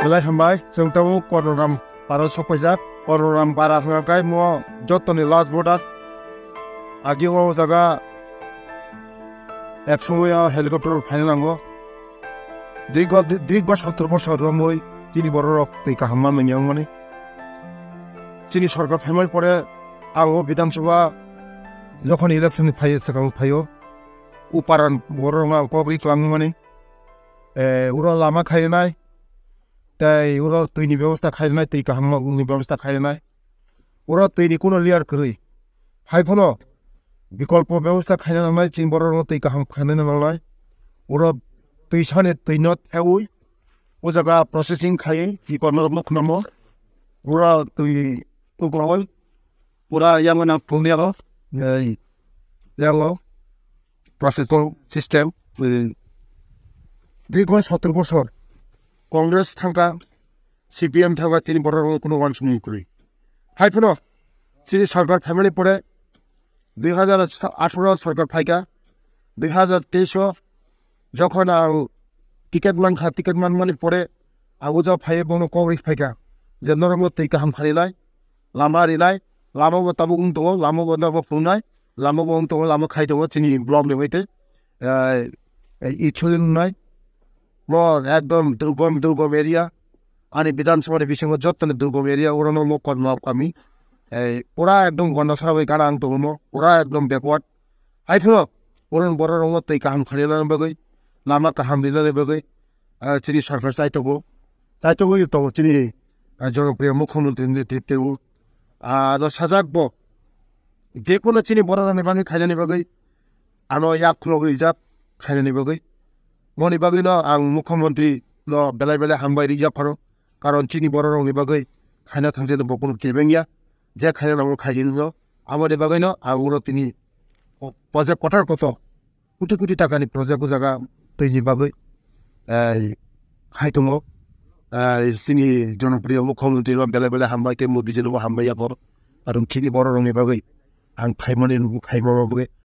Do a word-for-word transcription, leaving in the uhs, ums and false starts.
Belai hambai, chwng tabuk Kornoram para sokpaijak. Kornoram para hwnkha khe mo jotoni last border. Agi o jaga ek somoy o helicopter phaina nango. Dirgo, dirgo sottor bosor romwi chini bororok twi kaham manmani wngmani. Chini sorkar phaimani pore ang o Bidhan Sabha jokhon election ni phaio, swkang phaio. Uparan bororokno ang kok ri twlangmani. Eh, uro lama khainai, tei uro twi ni bebosta khainai, twi kaham ni bebosta khainai. Uro twi ni kuno layer kwrwi. Hai phano bikolpo bebosta khaina nangnai, chini bororokno twi kaham khaina nangnai. Uro twi sani twi no thewi, o jaga processing khai, bikolpo rokno khwnamo. Uro twi tuklawi, pura yang na phung yago, eh, yago, processing system, eh, dirgo sottor bosor Congress thangka, C P M thangka, chini bororokno kuno wansukmung kwrwi. Hai phano chini sorkar phaimani pore dui hajar atharo sorkar phaika, dui hajar teis o jokhon ang ticket mankha, ticket manmani pore ang o jaga phaiwi bono kok ri phaika je norokno twi kaham khainai, lama rinai, lama bo tabuk wng tongo, lama bo norok phunuknai, lama bo wng tongo, lama khai tongo chini block ni baitwi, eh, eh, insulin wngnai. Mo ekdom durgom, durgom area. Ani Bidhan Sabha ni bisingo jottoni durgom area, orono mo Kornoram kami. Eh, pura ekdom gonda sarawi gana ang tongo mo, pura ekdom backward. Hai phano, oro bororokno twi kaham khainani bagwi, lama kaham rinani bagwi, ah, chini sorkar chai tongo. Chai tongwi tongo chini, ah, jonopriyo mukhyamantri ni netrito. Ah, no sajak bo, je kono chini bororokni bagwi khainani bagwi, ano yak khulok rijak khainani bagwi. Moni bagwi no ang mukhyamantri no belai belai hambai rijak pharo. Karon chini bororokni bagwi khaina thangse no bo kunu kebeng ya. Je khaina nango khaidi no. Aboni bagwi no ang uro tini o project kotor kotor koti koti takani project o jaga twi ni bagwi, eh, hai tongo. Eh, chini jonopriyo mukhyamantri no belai belai hambai tei modi ji no bo hambai ya pharo. Karon chini bororokni bagwi ang khaimani rwgwi khaima bagwi